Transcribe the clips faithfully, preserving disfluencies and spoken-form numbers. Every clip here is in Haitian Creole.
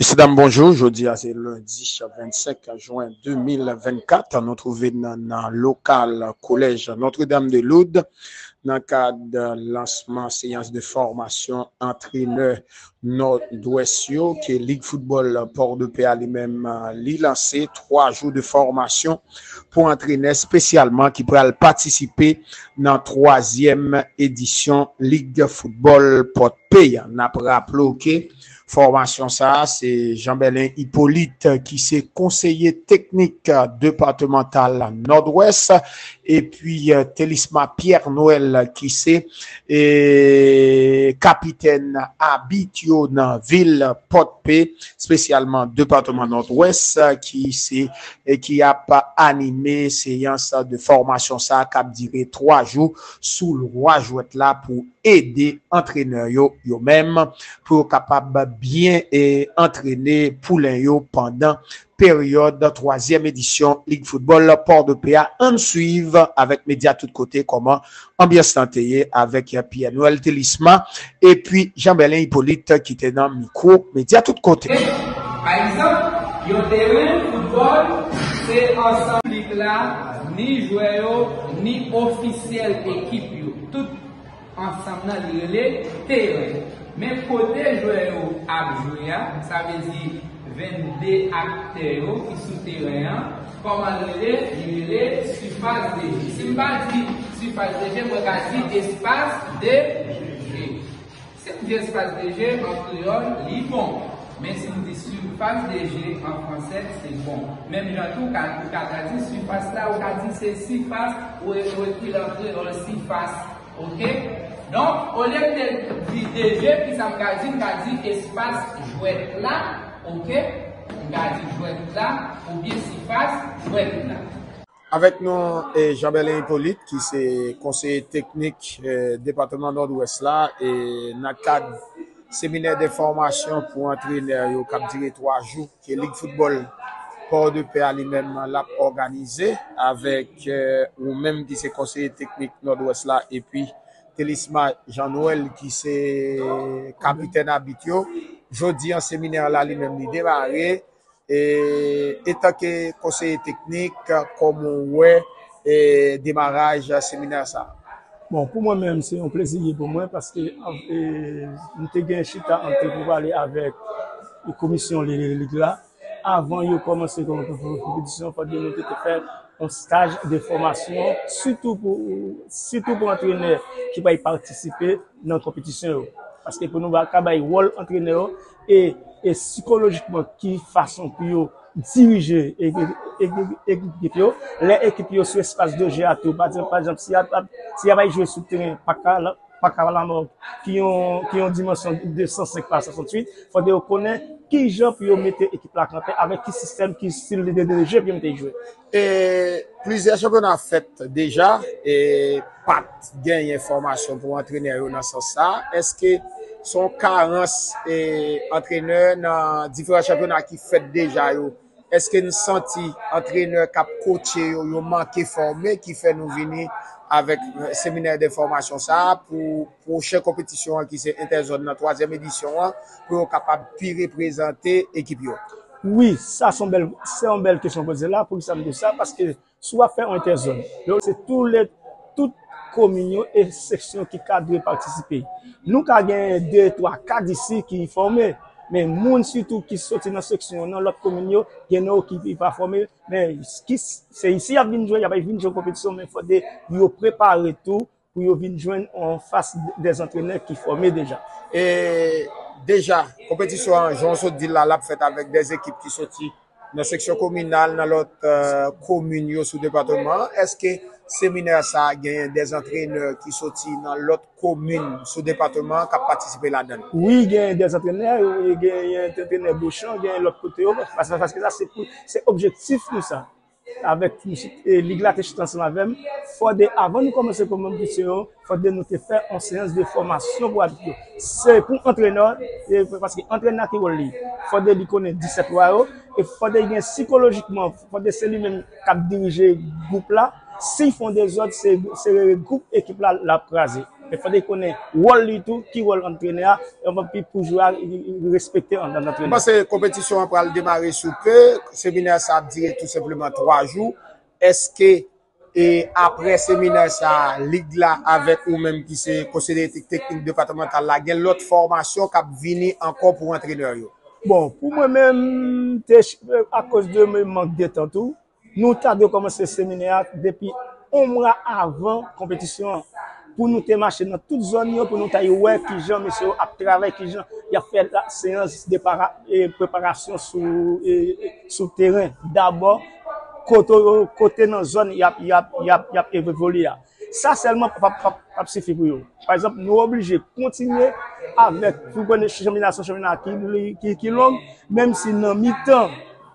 Mesye dam, bonjou. Jodi a se lendi vennsenk jen de mil vennkat. Nou twouve n nan lokal Kolèj Notre-Dame de Lourdes nan kad lansman seyans de fòmasyon antrenè Nòdwès yo ke Lig Foutbòl Pòdepè a li menm li lanse, twa jou de fòmasyon pou antrenè espesyalman ki pral patisipe nan twazyèm edisyon Lig Foutbòl Pòdepè a. N ap raple w ke fòmasyon sa a, se Jean Berlin Hyppolite ki se konseye teknik depatmantal Nòdwès, epi Telisma Pierre Noël ki se e, kapitèn abit yo nan vil Pòdepè, espesyalman depatman Nòdwès, ki se e ki ap anime seyans de fòmasyon sa a k ap dire twa jou sou lwa jwèt la pou ede antrenè yo, yo menm, pou yo kapab byen e antrene poulen yo pandan peryòd twazyèm edisyon Lig Foutbòl Pòdepè a. Ann swiv avèk Medya Tout Kote kòman anbyans lan te ye avèk Pierre Noël Telisma epi Jean Berlin Hyppolite ki te nan mikwo Medya Tout Kote. Pa egzanp, yon teren foutbòl se ansanm piblik la, ni jwè yo, ni ofisyèl ekip yo. Tout ansanm nan li rele teren. Men kote jwè yo ap jwe a, sa vle di vennde aktè yo ki sou teren an, kòman l rele? Li rele sifas de je. Si m pa di sifas de je, mwen ka di espas de je. Si m di espas de je an kreyòl, li bon. Men si m di sifas de je an fransè, se bon. Menm jan tou, ou ka, ou ka tradui sifas la, ou ka di se sifas, ou, ou ekri l an kreyòl, sifas. Oke? Donk, olye m te di de je, kisa m ka di? M ka di espas jwèt la, oke? M ka di jwèt la, oubyen sifas jwèt la. Avèk nou, e, Jean Berlin Hyppolite, ki se konseye teknik, e, depatman Nòdwès la, e nan kad seminè de fòmasyon pou antrenè yo k ap dire twa jou ke Lig Foutbòl Pòdepè a li menm l ap òganize avèk, e, ou menm ki se konseye teknik Nòdwès la, epi Telisma Jean Noël ki se kapitèn abit yo. Jodi an, seminè la li menm li demare. E, etanke konseye teknik, kòman w wè, e, demaraj seminè sa a? Bon, pou mwen menm, se yon plezi li ye pou mwen paske, e, m te gen chita antre pou pale avèk komisyon li-, li-, lig la. Avan yo kòmanse kon-, kon-, kon-, konpetisyon, fòk nou te, te fè yon staj de fòmasyon, sitou pou, sitou pou antrenè ki pral patisipe nan konpetisyon yo. Paske pou nou ba-, ka bay wòl antrenè yo e, e sikolojikman ki fason pou yo dirije e-, e-, e-, e-, ekip yo. Lè ekip yo sou espas de je a tou, pa egzanp, pa egzanp, si y a, si y a bay jwe sou teren, pa ka la, pa ka la mò, ki yon, ki yon dimansyon de san senk pa swasanntuit, fòk yo konnen ki jan pou yo mete ekip la kanpe, avèk ki sistèm, ki stil de, de, de je pou yo mete jwe. E plizyè chanpyona fèt deja, e pa t genyen fòmasyon pou antrenè yo nan sans sa. Èske se yon karans, e, antrenè nan diferan chanpyona ki fèt deja yo? Èske n santi antrenè k ap kotche yo, yo manke fòme, ki fè nou vini avèk, e, seminè de fòmasyon sa a pou pwochen konpetisyon an ki se entèzòn nan twazyèm edisyon an, pou yo kapab pi reprezante ekip yo? Wi, sa se yon bèl, se yon bèl kesyon poze la. Poukisa m di sa? Paske si w ap fè yon entèzòn, donk se tou le, tout komin yo e seksyon ki ka dwe patisipe. Nou ka gen de, twa kad isi ki fòme, men moun sitou ki soti nan seksyon yo, nan lòt komin yo, gen nan yo ki, ki pa fòme, men ki, se isi y ap vin jwe, y ap vin jwe konpetisyon, men fòk de yo prepare tou pou yo vin jwenn an fas de antrenè ki fòme deja. E deja, konpetisyon an, jan w sot di l la, l ap fèt avèk de ekip ki soti nan seksyon kominal, nan lòt, e, komin yo sou depatman an. Èske seminè sa a genyen de antrenè ki soti nan lòt komin sou depatman an k ap patisipe ladan l? Wi, genyen de antrenè, wi, genyen antrenè Bochon, genyen lòt kote yo, paske, paske sa se pou, se objektif nou sa. Avèk, e, lig la te chita ansanm avè m, fòk de, avan nou kòmanse konpetisyon yo, fòk de nou te fè yon seyans de fòmasyon pou abit yo. Se pou antrenè, e, paske antrenè ki wòl li, fòk de li konnen disèt lwa yo, e fòk de gen sikolojikman, fòk de se li menm k ap dirije gwoup la. Si l fè yon dezòd, se, se gwoup ekip la l ap kraze. Men fòk li konnen wòl li tou, ki wòl antrenè a, epi pou jwè a respekte an, an, antrenè. M panse konpetisyon an pral demare sou pe, seminè sa ap dire tou senpleman twa jou. Èske, e apre seminè sa, lig la avèk ou menm ki se konseye teknik depatmantal la, gen lòt fòmasyon k ap vini ankò pou antrenè yo? Bon, pou mwen menm, te, akoz de mank de tan tou, nou ta dwe kòmanse seminè a depi yon mwa avan konpetisyon an, pou nou te mache nan tout zòn yo, pou nou ta wè kijan mesye yo ap travay, kijan y ap fè la seyans de para, e preparasyon sou, e, e, sou teren. Dabò, kote, kote nan zòn y ap, y ap, y ap, y ap evolye a. Sa sèlman p ap, p ap, p ap sifi pou yo. Pa egzanp, nou oblije kontinye avèk, pou konnen chanpyona, se yon chanpyona ki, ki, ki long, menm si nan mitan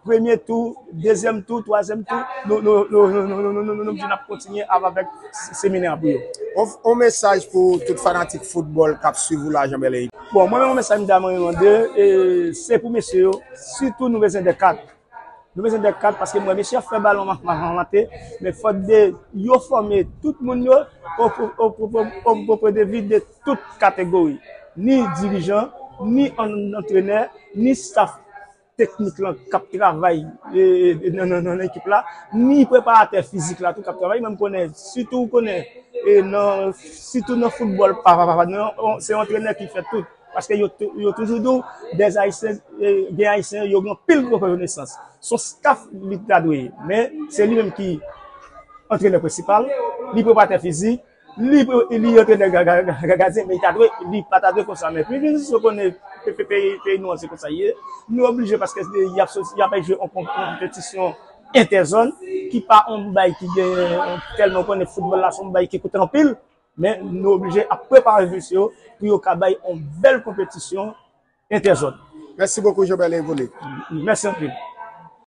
premye tou, dezyèm tou, twazyèm tou, nou, nou, nou, nou, nou, nou, nou, nou, nou, nou ap kontinye avè, avèk seminè a pou yo. On, on mesaj pou tout fanatik foutbòl k ap swiv ou la, Jean Berlin. Bon, mwen menm, on mesaj m ta renmen mande, e, se pou mesye yo, sitou nou bezwen de kad. Nou bezwen de kad paske mwen, mesye ap fè balon ma-, ma-, ma-, mate, men fòk de yo fòme tout moun yo, o, o, o, o, o, o pwen de vi de tout kategori. Ni dirijan, ni an-, antrenè, ni staff teknik lan k ap travay, e, e, nan, nan, nan ekip la, ni preparatè fizik la tou k ap travay, men m konnen, sitou ou konnen, e, nan, sitou nan foutbòl, pa, pa, pa, pa, nan, se yon antrenè ki fè tout. Paske yo, tou- yo toujou di w, des Ayisyen, e, gen Ayisyen, yo gen anpil rekonesans. Se yon staff li ta dwe ye, men se li menm ki antrenè prensipal, li preparatè fizik, li, li antrenè ga- ga- ga- ga- gadyen, men li ta dwe, li pa ta dwe konsa. Men pi vin, se konnen pe- pe- peyi, peyi nou an, se konsa ye. Nou oblije paske y ap soti, y ap jwe yon kon- konpetisyon entèzòn, ki pa yon bay ki gen tèlman konnen foutbòl la, se yon bay ki koute anpil, men nou oblije ap prepare mesye yo pou yo ka bay yon bèl konpetisyon entèzòn. Mèsi bokou, Jean Berlin Evolé. Mèsi anpil.